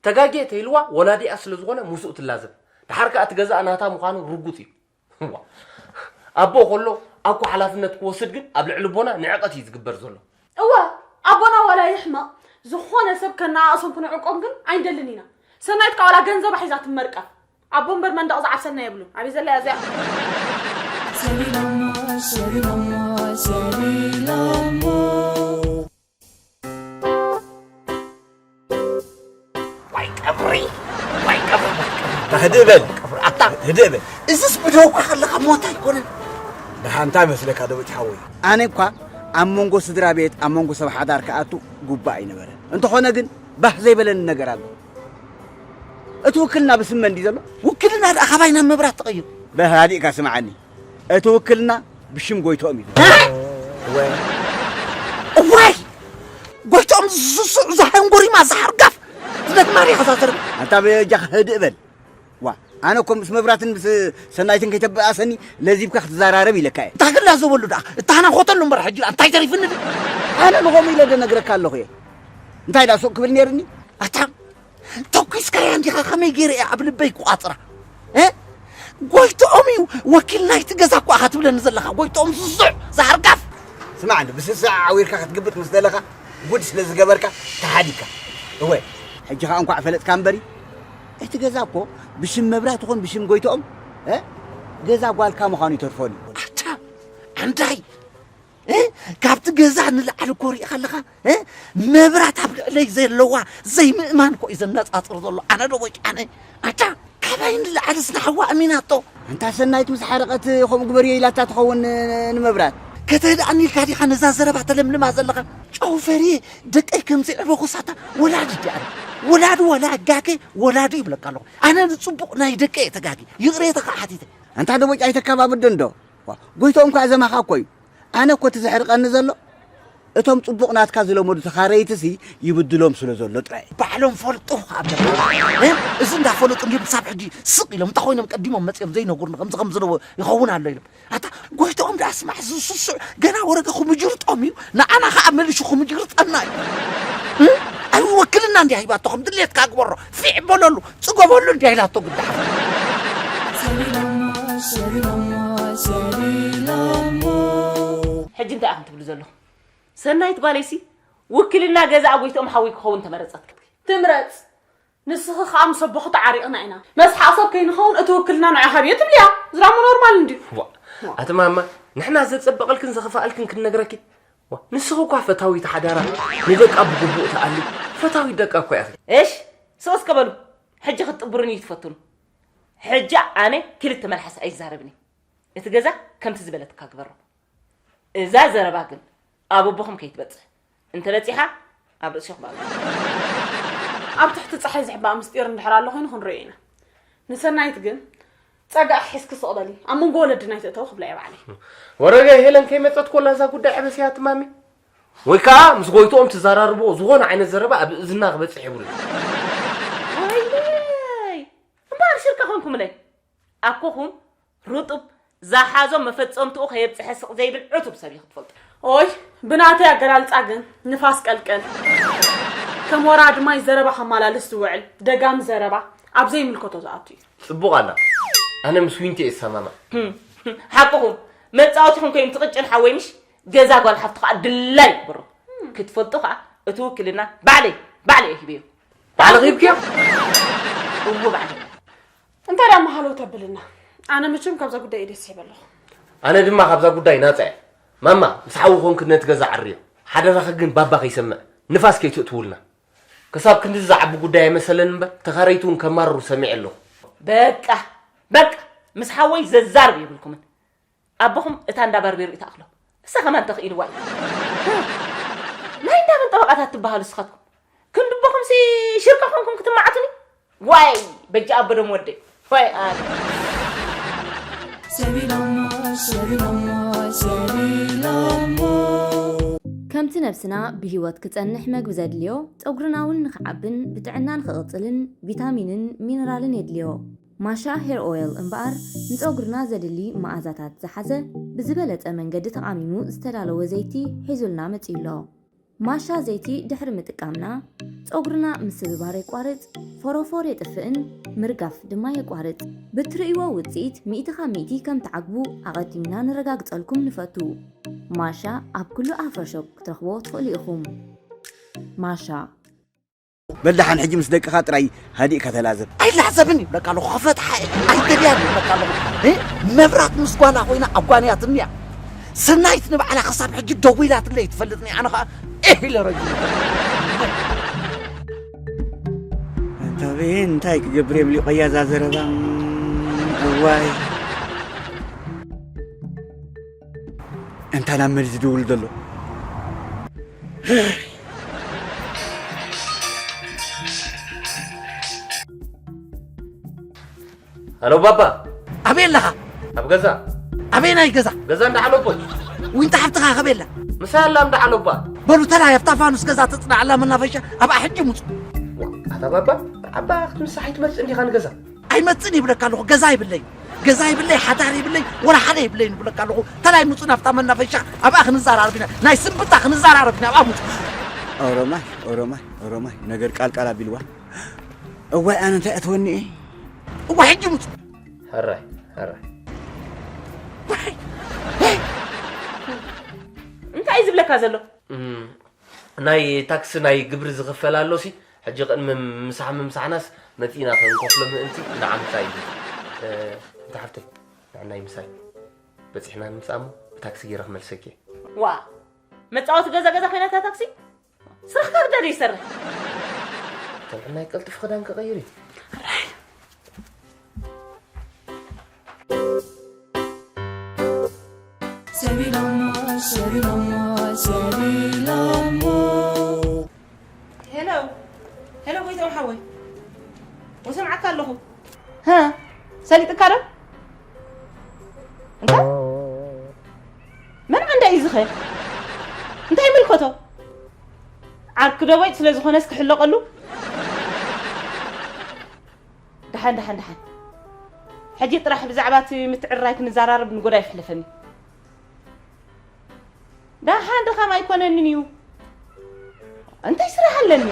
ተጋግየ ተይልዋ ወላዲኣ ስለ ዝኾነ ምስኡ ትላዘብ። ደሓር ከኣ እቲ ገዛእ ናታ ምዃኑ ርጉጽ እዩ። እዋ። ኣቦ ከሎ ኣኮ ሓላፍነት ክወስድ ግን ኣብ ልዕሊ ኣቦና ንዕቀት እዩ ዝግበር ዘሎ። እወ፣ ኣቦና ዋላ ይሕመቕ፣ ዝኾነ ሰብ ከነኣእሶም ክንዕቆም ግን ኣይንደልን ኢና። ሰናይት ከኣ ዋላ ገንዘባ ሒዛ ትመርቀፍ። ኣቦ እምበር መንደቕ ዝዓብሰልና የብሉን። ኣበይ ዘላ እያ እዚኣ? ሰሊላማ፣ ሰሊላማ፣ ሰሊላማ። ዋይ ቀብሪ፣ ዋይ ቀብሪ፣ ዋይ ቀብሪ። ኣታ ህድእ በል። ቀብሪ፣ ኣታ። ህድእ በል። እዝስ ብደውካ ከለኻ ሞት ኣይኮነን። ደሓ እንታይ መስለካ ደቦጭ ሓወይ? ኣነ እኳ ኣብ መንጎ ስድራ ቤት፣ ኣብ መንጎ ሰብ ሓዳር ክኣቱ ጉባእ ኣይነበረን። እንተኾነ ግን ባህ ዘይበለኒ ነገር ኣሎ። እቲ ውክልና ብስም መን ድዩ ዘሎ? ውክልና ደኣ ካባይ ናብ መብራት ተቐይሩ። በል ሃዲእካ ስምዓኒ። እቲ ውክልና ብሽም ጎይትኦም እዩ። እዋይ! እዋይ! ጎይትኦም ዝስስዑ ዝሃንጎሪማ ዝሓርጋፍ! ዝደግማሪ ኢኻ እዛ ዘረባ። ኣንታ በጃኻ ህድእ በል። ዋ፣ ኣነ እኮ ምስ መብራትን ምስ ሰናይትን ከይተበኣሰኒ ለዚብካ ክትዘራረብ ኢለካ እየ። እንታይ ክላዘበሉ ደኣ? እታ ሃና ኾተሉ እምበር ሕጂ ደኣ እንታይ ተሪፍኒ? ኣነ ንኸምኡ ኢለ ዶ ነግረካ ኣለኹ እየ? እንታይ ደኣ ሱቕ ክብል ነይርኒ? ኣታ ተኲስካያ እንዲኻ፣ ከመይ ገይረ እየ ኣብ ልበይ ክቋጽራ? እ? ጎይትኦም እዩ ወኪል ናይቲ ገዛ እኮ ኢኻ ትብለኒ ዘለኻ፣ ጎይትኦም ስሱዕ ዝሃርጋፍ። ስማዕ እንዶ፣ ብስስዕ ዓዊርካ ክትግብጥ ምስ ደለኻ ጉድ ስለ ዝገበርካ ተሓዲግካ። እወ፣ ሕጂ ኸኣ እንኳዕ ፈለጥካ እምበሪ፣ እቲ ገዛ እኮ ብሽም መብራት ይኹን ብሽም ጎይትኦም፣ እ? ገዛ ጓልካ ምዃኑ ይተርፈሉ። ኣታ፣ ኣንዳይ፣ እ? ካብቲ ገዛ ንላዕሊ እኮ ሪኢኻ ኣለኻ፣ እ? መብራት ኣብ ልዕለይ ዘለዋ ዘይምእማን እኮ እዩ ዘነጻጽር ዘሎ። ኣነ ዶ ወይቂ ኣነ? ኣታ፣ ካባይ ንላዕሊ ስለ ሓዋ ኣሚናቶ። ኣንታ ሰናይት ምስ ሓረቐት ከምኡ ግበርዮ ኢላታ ትኸውን ን-፣ ንመብራት። ከተህድኣኒ ኢልካ ዲኻ ነዛ ዘረባ ተለምልማ ዘለኻ? ጨው ፈርየ ደቀይ ከም ዘዕበኹ ሳታ ወላዲ ድኣ። ወላዲ ወላ ጋገ ወላዲ ይብለካ ኣለኹ። ኣነ ንጽቡቕ ናይ ደቀይ እየ ተጋግየ። ይቕሬታ ከኣ ሓቲተ። ኣንታ ደቦጭ ኣይተካባብዶ እንዶ። ዋ፣ ጎይትኦም ከኣ ዘማኻ እኮ እዩ። ኣነ እኮ እቲ ዘሕርቐኒ ዘሎ፣ እቶም ጽቡቕ ናትካ ዝለመዱ ተኻረይትሲ ይብድሎም ስለ ዘሎ ጥራይ። ባዕሎም ፈልጡ ከኣ በላ። እ? እዚ እንዳፈለጡ እንድዮም ክሳብ ሕጂ ስቕ ኢሎም፣ እንታይ ኮይኖም ቀዲሞም መጺኦም ዘይነግሩኒ፣ ከምዚ ከምዚ ዶ ይኸውን ኣሎ ኢሎም። ኣታ ጎይትኦም ደኣ ስማዕ፣ እዚ ስሱዕ ገና ወረደ ክምጅርጦም እዩ፣ ንዓና ከኣ መሊሹ ክምጅርጠና እዩ። እ? ኣይወክልና እንድያ ሂባቶ፣ ከም ድሌትካ ግበሮ፣ ፊዕ በለሉ፣ ጽገበሉ እንድያ ኢላቶ ግዳ። ሰሊላሞ፣ ሰሊላሞ፣ ሰሊላሞ። ሕጂ እንታይ ኢኹም ትብሉ ዘለኹም? ሰናይት ጓለይሲ ውክልና ገዛኣ ጎይትኦም ሓወይ ክኸውን ተመረጸት። ትምረጽ። ንስኺ ከኣ ምስ ኣቦኺ ተዓሪቕና ኢና። መስሓቕ ሰብ ከይንኸውን እቲ ውክልና ንዓኻ ሃብዮ ትብልያ። እዚ ደሞ ኖርማል እንድዩ። ዋ፣ ኣቲ ማማ፣ ንሕና ዘጸበቐልክን ዘኽፍኣልክን ክንነግረኪ? ዋ፣ ንስኺ እኳ ፈታዊት ሓዳራ፣ ንደቃ ብግቡእ ትኣሊ፣ ፈታዊት ደቃ እኮ ኢኺ። እሽ፣ ስቕ እስከ በሉ። ሕጂ ክትጥብሩኒ እዩ ትፈትኑ። ሕጂ ኣነ ክልተ መልሓስ ኣይዛረብን እየ። እቲ ገዛ ከምቲ ዝበለትካ ግበሮ። እዛ ዘረባ ግን ኣብ ኣቦኹም ከይትበጽሕ። እንተበጺሓ ኣብ ርእሲኹም ኣሉ። ኣብ ትሕቲ ጸሓይ ዝሕባእ ምስጢር እንድሕር ኣሎ ኮይኑ ክንርእዮ ኢና። ንሰናይት ግን ጸጋእኺ ሒዝኪ ስቕ በሊ። ኣብ መንጎ ወለድና ኣይትእተዊ ክብላ እየ ባዕለይ። ወረገ ሄለን ከይመጸት ኮላ እዛ ጉዳይ ዕበስያ ትማሚ። ወይ ከኣ ምስ ጎይትኦም ትዘራርብዎ ዝኾነ ዓይነት ዘረባ ኣብ እዝና ክበጽሕ የብሉን። ወይለይ! እምበኣር ሽርካ ኮንኩምለይ። ኣኮኹም ርጡብ፣ ዝሓዞ መፈጸምትኡ ከየብጽሐ ስቕ ዘይብል ዕቱብ ሰብ ኢኺ ትፈልጡ። ኦይ፣ ብናተይ ኣገላልጻ ግን ንፋስ ቀልቀል፣ ከም ወራዲ ማይ ዘረባ ከመላልስ ዝውዕል ደጋሚ ዘረባ ኣብ ዘይምልከቶ ዝኣቱ እዩ። ጽቡቕ ኣላ። ኣነ ምስ ዊንቲ እየ ዝሰማማዕ። ህም፣ ሓቅኹም፣ መጻወቲኹም ኮይኑ ትቕጭን ሓወይ ምሽ? ገዛ ጓል ሓፍቲ ከኣ ድላይ ይግበሮ። ክትፈልጡ ከኣ እቲ ውክልና ባዕለይ፣ ባዕለይ እየ ሂበዮ። ባዕልኺ ሂብክዮ? እዎ ባዕለይ። እንታይ ደኣ መሃለው ተብልና? ኣነ መቸም ካብዛ ጉዳይ ኢደይ ስሒበ ኣለኹ። ኣነ ድማ ካብዛ ጉዳይ ናጻ እየ። ማማ፣ ምስ ሓዊ ኮንክ ነቲ ገዛ ዓርዮ። ሓደራኺ ግን ባባ ከይሰምዕ፣ ንፋስ ከይትእትውልና። ክሳብ ክንድዚ ዝዓቢ ጉዳይ ኣይመሰለን እምበር፣ ተኻረይቲ እውን ከማርሩ ሰሚዐ ኣለኹ። በቃ፣ በቃ፣ ምስ ሓወይ ዘዛርብ የብልኩምን። ኣቦኹም እታ እንዳ ባርቤሩ ይትኣኽሎ። እሳ ከማን ተኽኢልዋ እዩ። ናይ እንዳ መን ጠበቓታት ትበሃሉ እስኻትኩም? ክንዲ ኣቦኹምሲ ሽርካ ኮንኩም ክትመዓቱኒ? ዋይ፣ በጃ ኣቦ ደም ወደይ። ዋይ ኣነ። ሰቢሎሞ፣ ሰቢሎሞ፣ ሰቢሎሞ። ከምቲ ነብስና ብህይወት ክጸንሕ መግቢ ዘድልዮ፣ ጸጉርና እውን ንኽዓብን ብጥዕና ንኽቕጽልን ቪታሚንን ሚነራልን የድልዮ። ማሻ ሄር ኦይል እምበኣር ንጸጉርና ዘድሊ መኣዛታት ዝሓዘ ብዝበለጸ መንገዲ ተቓሚሙ ዝተዳለወ ዘይቲ ሒዙልና መጺኡ ኣሎ። ማሻ ዘይቲ ድሕሪ ምጥቃምና ጸጉርና ምስብባር የቋርጽ፣ ፎሮፎር የጥፍእን ምርጋፍ ድማ የቋርጽ። ብትርእይዎ ውጽኢት ሚእቲ ካብ ሚእቲ ከም ትዓግቡ ኣቐዲምና ነረጋግጸልኩም ንፈቱ። ማሻ ኣብ ኩሉ ኣፍሮ ሾፕ ክትረኽብዎ ትኽእሉ ኢኹም። ማሻ። በል ደሓን ሕጂ ምስ ደቅኻ ጥራይ ሃዲእካ ተላዘብ። ኣይላዘብን ይብለካ ኣለኹ፣ ክፈትሓ እየ። ኣይደልያን ይብለካ ኣለኹ። እ? መብራት ምስ ጓላ ኮይና ኣጓንያትኒ እያ። ሰናይት ንባዕላ ክሳብ ሕጂ ደዊላትለይ ትፈልጥኒ፣ ኣነ ኸኣ እህ ኢለ ረጊመ። ኣንታ በየን እንታይ ክገብር እየ ብሊቆያ እዛ ዘረባ። እዋይ። እንታ ናብ መን እዩ ዝድውል ዘሎ? ሃሎ ባባ። ኣበይ ኣለኻ? ኣብ ገዛ። ኣበይ ናይ ገዛ? ገዛ እንዳ ሓለቦይ። ዊንታ ሓፍትኻ ከበይ ኣላ? ምሳይ ኣላ እንዳ ሓለባ። በሉ ተላይ ኣብታ ፋኑስ ገዛ ተጽናዕላ መናፈሻ ኣብኣ ሕጂ ምጹ። ዋ፣ ኣታ ባባ፣ ዓባ ክትምሳሕ ኣይትመጽእ እንዲኻ ንገዛ። ኣይመጽእን ይብለካ ኣለኹ። ገዛ ይብለይ፣ ገዛ ይብለይ፣ ሓዳር ይብለይ፣ ወላ ሓደ ይብለይ ይብለካ ኣለኹ። ተላይ ምጹ ናብታ መናፈሻ ኣብኣ ክንዘራረብ ኢና፣ ናይ ስንብታ ክንዘራረብ ኢና። ኣብኣ ምጹ። ኦሮማይ ኦሮማይ ኦሮማይ ነገር ቃል ቃል ኣቢልዋ። እዋይ ኣነ እንታይ ኣትወኒ እየ። እዋይ ሕጂ ምጹ። ሕራይ ሕራይ። እንታይ እዩ ዝብለካ ዘሎ? ናይ ታክሲ ናይ ግብሪ ዝኽፈል ኣሎሲ፣ ሕጂ ቅድሚ ምሳሕ ምምሳሕናስ መጺእና ከንከፍሎ ምእንቲ ንዓምጻ እዩ። እንተ ሓፍተይ ንዕናይ ምሳይ በጺሕና ንምጻእ እሞ ብታክሲ ገይረ ክመልሰኪ። ዋ መጻወቲ ገዛ ገዛ ኮይና እታ ታክሲ ስራሕካ ክዳዶ ይሰርሕ። ተንዕናይ ቀልጥፍ ክዳን ክቐይር እዩ። ሰቢሎሞ ሰቢሎሞ ሰቢሎሞ ሄሎ ሄሎ፣ ጎይቶም ሓወይ፣ ወሰምዓካ ኣለኹ። ሰሊጥካ ዶ? እንታይ? መን ዓንዳ እዩ ዝኸ? እንታይ ይምልከቶ? ዓርኪ ደቦይ ስለ ዝኾነስ ክሕለቐሉ። ደሓን ደሓን ደሓን። ሕጂ ጥራሕ ብዛዕባ እቲ ምትዕርራይ ክንዘራረብ ንጎዳይ ይሕለፈኒ። ደሓን ድኻም ኣይኮነንን እዩ። እንታይ ስራሕ ኣለኒ?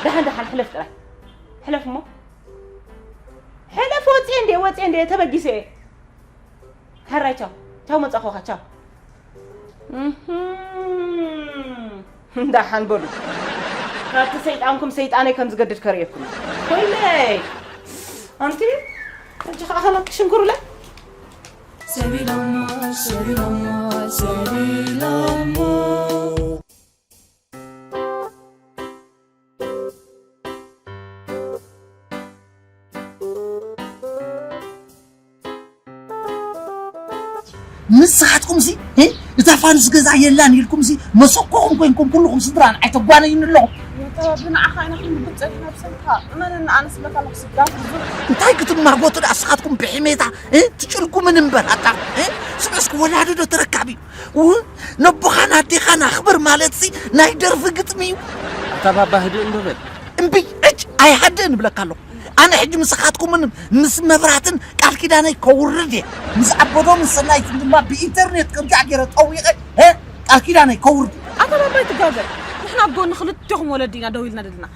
ደሓን ደሓን ሕለፍ ጥራይ። ሕለፍ እሞ። ሕለፍ ወፅየ እንዴ ወፅየ እንዴ ተበጊሰ እየ። ሕራይ ቻው ቻው መፃኹኻ ቻው። እህም። ደሓን በሉ። ካብቲ ሰይጣንኩም ሰይጣነይ ከም ዝገድድ ከርእየኩም። ኮይነይ ኣንቲ ሕጂ ከዓ ከለክ ሽንኩርለ ሰቢሎሞ ሰቢሎሞ ሰቢሎሞ ንስኻትኩም ሲ እ? እታ ፋኑስ ገዛ የላን ኢልኩም ሲ መሰኮኹም ኮይንኩም ኩልኹም ስድራን ኣይተጓነዩን ኣለኹም። ንዓኻ ኢና ክንብግብ ጸኒሕና ብሰንካ እመነኒ ኣነ ስለካ ኣለኹ ስጋፍ ብዙ እንታይ ክትማጎቱ ደኣ ንስኻትኩም ብሕሜታ እ? ትጭልጉምን እምበር ኣታ እ? ስዑስኪ ወላዲ ዶ ተረካቢ ው ነቦኻን ኣዴኻን ኣኽብር ማለት ሲ ናይ ደርፊ ግጥሚ እዩ። ኣታ ባባ ህድእ እንዶ በል። እምቢ ዕጭ ኣይሃድእን እብለካ ኣለኹ። ኣነ ሕጂ ምስኻትኩምን ምስ መብራትን ቃል ኪዳነይ ከውርድ እየ። ምስ ኣቦዶምን ሰናይትን ድማ ብኢንተርኔት ከምዚኣ ገይረ ጠዊቐ እ ቃል ኪዳነይ ከውርድ እየ። ኣታ ባባ ኣይትጋገ። ንሕና ኣብ ጎኒ ክልቴኹም ወለዲ ኢና ደው ኢልና ደለና።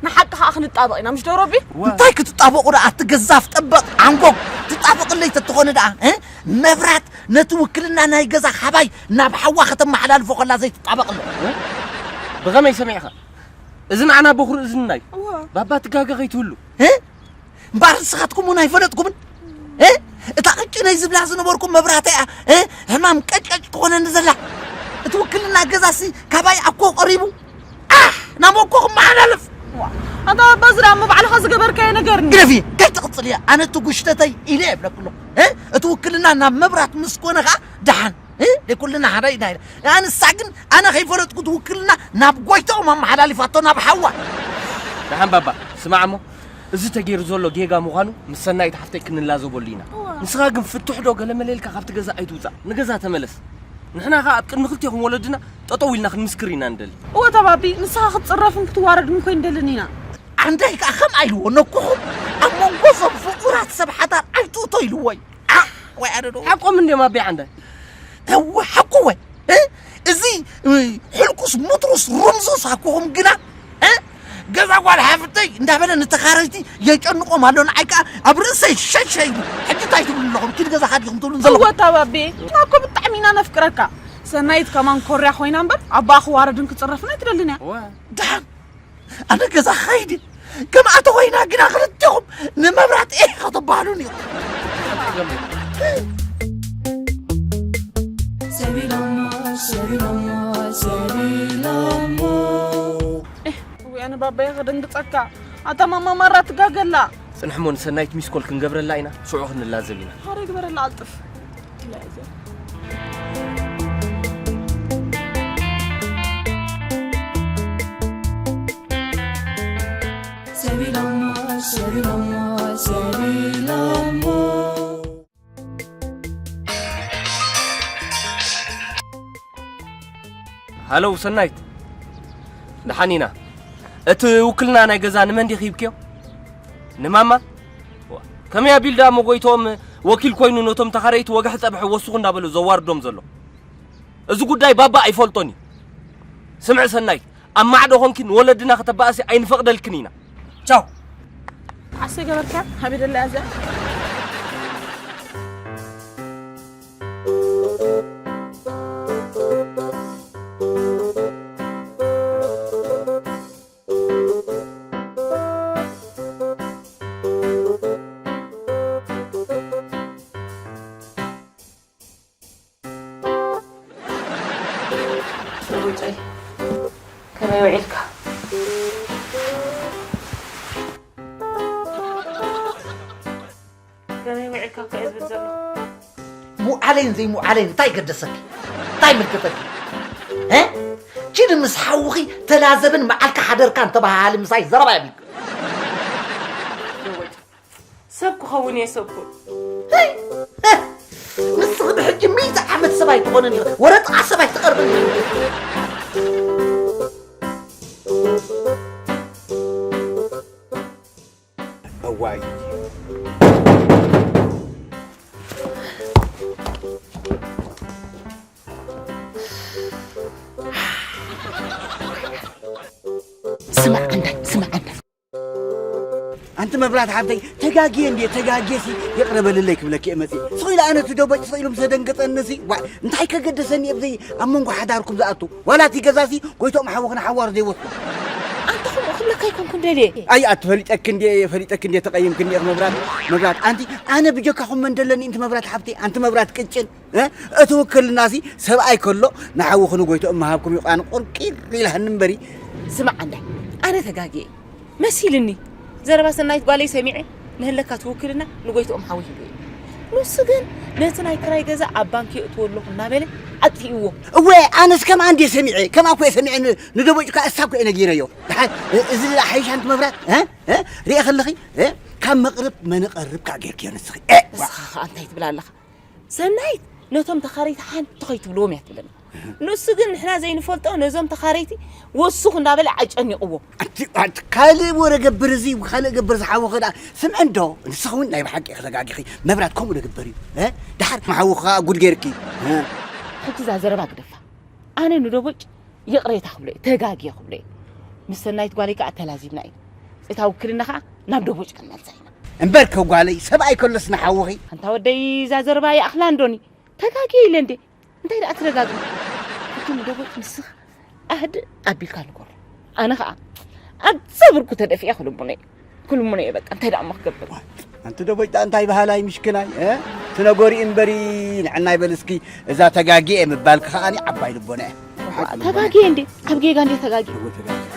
ንሓቂ ከዓ ክንጣበቕ ኢና ምሽ ዶ ረቢ? እንታይ ክትጣበቑ ደኣ እቲ ገዛፍ ጠበቕ ዓንጎግ ትጣበቕለይ ተትኾነ ደኣ እ መብራት ነቲ ውክልና ናይ ገዛ ካባይ ናብ ሓዋ ከተመሓላልፎ ከላ ዘይትጣበቕለይ። ብኸመይ ሰሚዕኻ? እዚ ንዓና በኹሪ እዝንና እዩ። ባባ ትጋገ ከይትህሉ። እምበኣር ንስኻትኩም እውን ኣይፈለጥኩምን። እታ ቅጭነይ ዝብላ ዝነበርኩም መብራህተይ እያ ሕማም ቀጭቀጭ ትኾነኒ ዘላ። እቲ ውክልና ገዛሲ ካባይ ኣኮ ቀሪቡ። ኣሕ ናብ ኣኮ ክመሓላለፍ። ኣታ በዚ ደኣ እሞ ባዕልኻ ዝገበርካዮ ነገርኒ። ግደፊ፣ ከይትቕጽል እያ። ኣነ እቲ ጉሽተተይ ኢለ እየ እብለክሎ። እቲ ውክልና ናብ መብራት ምስ ኮነ ኸዓ ደሓን። እ? ደይ ኩልና ሓደ ኢና ኢና። ንሳ ግን ኣነ ከይፈለጥኩ እቲ ውክልና ናብ ጎይትኦም ኣመሓላሊፋቶ ናብ ሓዋ። ደሓን ባባ፣ ስማዕ እሞ እዚ ተገይሩ ዘሎ ጌጋ ምዃኑ ምስ ሰናይት ሓፍተይ ክንላዘበሉ ኢና። ንስኻ ግን ፍትሕ ዶ ገለመለ ኢልካ ካብቲ ገዛ ኣይትውጻእ። ንገዛ ተመለስ። ንሕና ኸኣ ኣብ ቅድሚ ክልቴኹም ወለድና ጠጠው ኢልና ክንምስክር ኢና ንደሊ። እወ ተባቢ፣ ንስኻ ክትጽረፍን ክትዋረድን እኮ ኣይንደልን ኢና። ዓንዳይ ከኣ ከምኣ ኢልዎ ነኩኹም ኣብ መንጎ እዞም ፍቑራት ሰብ ሓዳር ኣይትእቶ ኢልዎ እዩ። ዓሕ ወይ ኣደዶ። ሓቆም እንድዮም ኣቢ ዓንዳይ። እወ ሓቁ ወይ እ? እዚ እ፣ ሕልኩስ ሙትሩስ ሩምዙስ ኣኩኹም ግና እ? ገዛ ጓል ሓፍተይ እንዳበለ ንተኻረይቲ የጨንቆም ኣሎ ንዓይ ከኣ ኣብ ርእሰይ ሸሸ ኢሉ ሕጂ እንታይ ትብሉ ኣለኹም ኪድ ገዛኻ ዲኹም ትብሉን ዘለኹም እወ ታባቤ ንሕና እኮ ብጣዕሚ ኢና ነፍቅረካ ሰናይት ከማን ኮርያ ኮይና እምበር ኣባኣ ክዋረድን ክፅረፍን ኣይትደልን እያ ደሓን ኣነ ገዛ ኸይድ ከምኣ ተኾይና ግና ክልቴኹም ንመብራት ኤህ ከተባህሉን እዩ ሰቢሎሞ ሰቢሎሞ ሰቢሎሞ ውያነ ባባየ ከደንግፀካ ኣታ ማማ ማራ ትጋገላ ፅንሕሞ ንሰናይት ሚስኮል ክንገብረላ ኢና ሽዑ ክንላዘብ ኢና ሓረ ግበረላ ኣልጥፍ ሰቢሎሞ ሰቢሎሞ ሰቢሎሞ ሃለው ሰናይት ደሓን ኢና እቲ ውክልና ናይ ገዛ ንመን ዲኺ ሂብክዮ ንማማ ከመይ ኣቢሉ ደኣ መጎይትኦም ወኪል ኮይኑ ነቶም ተኻረይቲ ወግሒ ጸብሒ ወስኹ እንዳበለ ዘዋርዶም ዘሎ? እዚ ጉዳይ ባባ ኣይፈልጦን እዩ። ስምዕ ሰናይት፣ ኣብ ማዕዶ ኾንኪ ንወለድና ከተባእሲ ኣይንፈቕደልክን ኢና። ቻው። ዓሰ ገበርካ ሃበይ ደላ እዛ። ሩጨይ ከመይ ውዒልካ? ከመይ ውዒልካ እኮ እየ ዝብል ዘለኹ። ምውዓለይን ዘይምውዓለይን እንታይ ገደሰኪ? እንታይ ምልክተኪ? እ? ኪዲ ምስ ሓውኺ ተላዘብን መዓልካ ሓደርካን ተበሃሃሊ ምሳይ ዘረባ የብልኪ። ሰብ ክኸውን እየ ሰብ ኩን። ንስኺ ብሕጂ ሚእቲ ዓመት ሰብ ኣይትኾንን ኢኺ። ወረ ጥቓ ሰብ ኣይትቐርብን ኢኺ። እዋይ። ስማዕ ኣንታይ፣ ስማዕ ኣንታይ። ኣንቲ መብራት ሓብተይ፣ ተጋግየ እንድየ፣ ተጋግየሲ ይቕረ በልለይ ክብለኪ እየ መፅየ። ስቕ ኢሉ ኣነ እቲ ደቦጭ ስቕ ኢሉ ምስ ኣደንገፀንሲ፣ ዋ፣ እንታይ ከገደሰኒ እየ ብዘይ ኣብ መንጎ ሓዳርኩም ዝኣቱ? ዋላ እቲ ገዛሲ ጎይትኦም ሓወኽን ሓዋሩ ዘይወስዶ። ኣንታ ከምኡ ክብለካ ኣይኮንኩን ደልየ። ኣይ፣ ኣቲ ፈሊጠኪ እንድየ፣ ፈሊጠኪ እንድየ፣ ተቐይምክኒ እየ መብራት፣ መብራት። ኣንቲ ኣነ ብጀካኹም መን ደለኒ እንቲ መብራት ሓብተይ፣ ኣንቲ መብራት ቅጭን፣ እ? እቲ ውክልናሲ ሰብኣይ ከሎ ንሓውኽን ጎይትኦም ምሃብኩም እዩ ቃን ቁርቂር ኢልሃኒ እምበሪ። ስማዕ ኣንዳይ፣ ኣነ ተጋግየ። መሲልኒ። ዘረባ ሰናይት ጓለይ ሰሚዐ ንህለካ ትውክልና ንጎይትኦም ሓዊ ሂቡ እዩ። ንሱ ግን ነቲ ናይ ክራይ ገዛ ኣብ ባንክ የእትዎ ኣለኹ እናበለ ኣጥፊእዎ። እወ፣ ኣነስ ከምኣ እንድየ ሰሚዐ፣ ከምኣ እኮ እየ ሰሚዐ፣ ን-፣ ንደቦጭ እኳ እሳ እኮ እየ ነጊረዮ። ደሓር፣ እ-፣ እዚ ሓይሻ ኣንቲ መብራት፣ እ? እ? ርኤ ከለኺ፣ እ? ካብ መቕርብ መንቐርብ ከዓ ጌርክዮ ንስኺ። እ? ንስኻ ኸኣ እንታይ ትብል ኣለኻ? ሰናይት ነቶም ተኻረይቲ ሓንቲ ከይትብልዎም እያ ትብለና። ንሱ ግን ንሕና ዘይንፈልጦ ነዞም ተኻረይቲ ወሱኽ እንዳበለ ኣጨኒቕዎ። ኣቲ፣ ኣቲ፣ ካልእ ወረ ገብር እዚ፣ ካልእ ገብር ዝሓወኸ ደኣ። ስምዒ እንዶ፣ ንስኺ እውን ናይ ብሓቂ ኢኺ ተጋጊኺ። መብራት ከምኡ ዶ ግበር እዩ? እ? ደሓር መሓውኺ ከኣ ጉድ ጌርኪ። እ? ሕጂ እዛ ዘረባ ግደፋ። ኣነ ንደቦጭ ይቕሬታ ክብሎ እየ፣ ተጋግየ ክብሎ እየ። ምስ ሰናይት ጓለይ ከኣ ተላዚብና ኢና። እታ ውክልና ከኣ ናብ ደቦጭ ክንመልሳ ኢና። እምበር ከጓለይ፣ ሰብኣይ ከሎስ ንሓውኺ? ኣንታ ወደይ፣ እዛ ዘረባ ይኣኽላ እንዶኒ? ተጋግየ ኢለ እንዴ? እንታይ ደኣ ትደጋግም? ሕጂ ንደቦጭ ንስኻ ኣህድእ ኣቢልካ ንገሮ። ኣነ ኸኣ ኣብዛ ብርኩ ተደፊአ ክልሙነ እየ። ክልሙነ እየ በቃ። እንታይ ደኣ እሞ ክገብር? ኣንቲ ደቦጭ ደኣ እንታይ በሃላይ ምሽክናይ፣ እ? ትነገሪ እምበሪ ንዕናይ በል እስኪ። እዛ ተጋግየ ምባልኪ ከኣ ዓባይ ልቦና እያ። ተጋግየ እንዴ? ኣብ ጌጋ እንዴ ተጋግየ? እወ፣ ተጋግየ።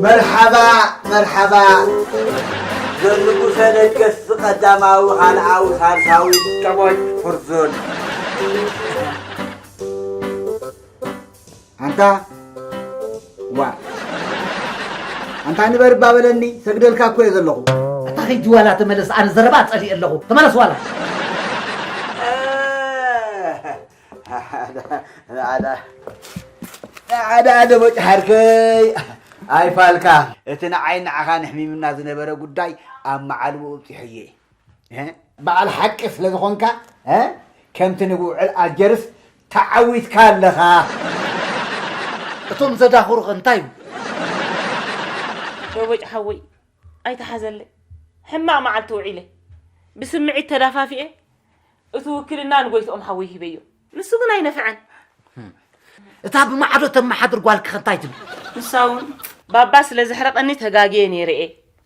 መርሓባ፣ መርሓባ። ዘንጉሰ ነገስ ቀዳማዊ፣ ካልኣዊ፣ ሳልሳዊ፣ ቀዳማዊ ፍርዙን። ኣንታ፣ ዋ። ኣንታ ንበር እባ በለኒ፣ ሰግደልካ እኮ እየ ዘለኹ። ኣታ ኸይዲ ዋላ ተመለስ፣ ኣነ ዘረባ ጸሊኤ ኣለኹ። ተመለስ ዋላ። ኣዳ፣ ኣዳ፣ ኣዳ፣ ኣዳ፣ መጭሓርከይ ኣይፋልካ። እቲ ንዓይ ንዓኻ ንሕሚምና ዝነበረ ጉዳይ ኣብ መዓልቦ ኣብፂሐዮ እየ። እ? በዓል ሓቂ ስለ ዝኾንካ፣ እ? ከምቲ ንብውዕል ኣልጀርስ ተዓዊትካ ኣለኻ። እቶም ዘዳኽሩኸ እንታይ እዩ? ሸቦጭ ሓወይ፣ ኣይተሓዘለይ። ሕማቕ መዓልቲ ውዒለ። ብስምዒት ተዳፋፊኤ፣ እቲ ውክልና ንጎይትኦም ሓወይ ሂበዮ። ንሱ ግን ኣይነፍዐን። እታ ብማዕዶ ተመሓድር ጓልኪኸ እንታይ ትብል? ንሳ እውን፣ ባባ ስለ ዘሕረቐኒ ተጋግየ ነይረ እየ።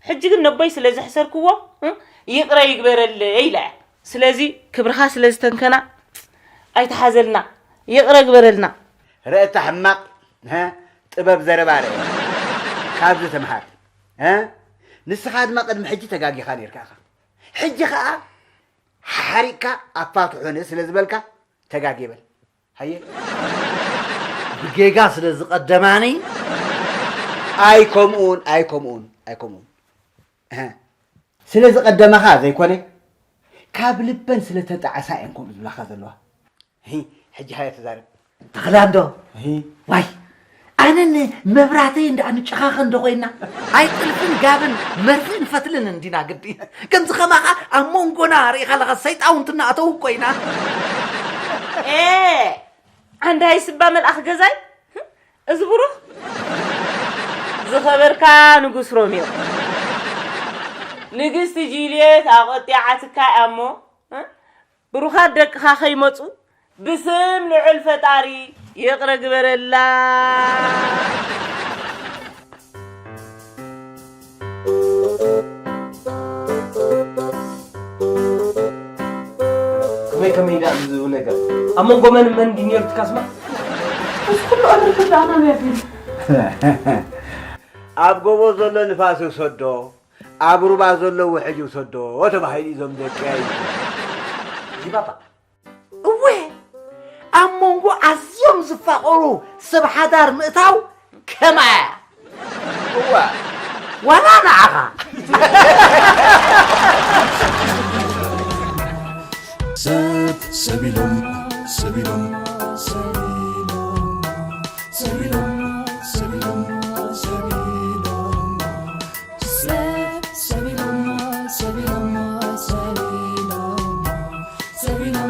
ሕጂ ግን ነቦይ ስለ ዘሕሰርክዎ፣ እ፣ ይቕረ ይግበረለይ ኢላ እያ። ስለዚ ክብርኻ ስለ ዝተንከና ኣይትሓዘልና፣ ይቕረ ግበረልና። ርእ እታ ሕማቕ፣ ሀ፣ ጥበብ ዘረባ ርእ። ካብዚ ተምሃር። ሀ? ንስኻ ድማ ቅድሚ ሕጂ ተጋጊኻ ነይርካ ኢኻ። ሕጂ ኸኣ ሓሪቕካ ኣፋትሑኒ ስለ ዝበልካ ተጋግየ በል። ሃየ። ብጌጋ ስለ ዝቐደማኒ ኣይከምኡን፣ ኣይከምኡን፣ ኣይከምኡን። እሀ። ስለ ዝቐደማኻ ዘይኮነ፣ ካብ ልበን ስለ ተጣዕሳ እየን ከምኡ ዝብላኻ ዘለዋ። ሂ፣ ሕጂ ሃየ ተዛረብ። ተኽላንዶ? እሂ። ዋይ፣ ኣነን መብራተይ እንዳ ንጨኻኸ እንዶ ኮይና፣ ኣይ ጥልፍን ጋብን መርፍእን ፈትልን እንዲና ግዲ። ከምዚ ከማኻ ኣብ መንጎና ርኢኻ ኣለኻ ሰይጣውንትና ኣተው ኮይና። ኤ፣ ኣንዳ ይስባ መልኣኽ ገዛይ? እዚ ብሩኽ? ዝኸበርካ ንጉስ ሮሚዮ። ንግስቲ ጁልየት ኣቖጢዓትካ እያ እሞ፣ እ? ብሩኻት ደቅኻ ከይመጹ ብስም ልዑል ፈጣሪ ይቕረ ግበረላ። ከመይ ከመይ ደኣ ዝህቡ ነገር ኣብ መንጎ መን መን ድዩ ነይሩ ትካስማ? እዚ ኩሉ ዕርፍት ደኣ ናበይ ኣቢሉ? ኣብ ጎቦ ዘሎ ንፋስ ይውሰዶ፣ ኣብ ሩባ ዘሎ ውሕጅ ይውሰዶ ተባሂሉ እዩ እዞም ደቂ ኣይ። እዚ ባባ እወ፣ ኣብ መንጎ ኣዝዮም ዝፋቐሩ ሰብ ሓዳር ምእታው ከማያ። እወ። ዋላ ንዓኻ። ሰብ ሰብ ኢሎም ሰብ ኢሎም ሰብ ኢሎም ሰብ ኢሎም ሰብ ኢሎም ሰብ ኢሎም ሰብ ሰብ ኢሎም ሰብ ኢሎም ሰብ ኢሎም ሰብ ኢሎም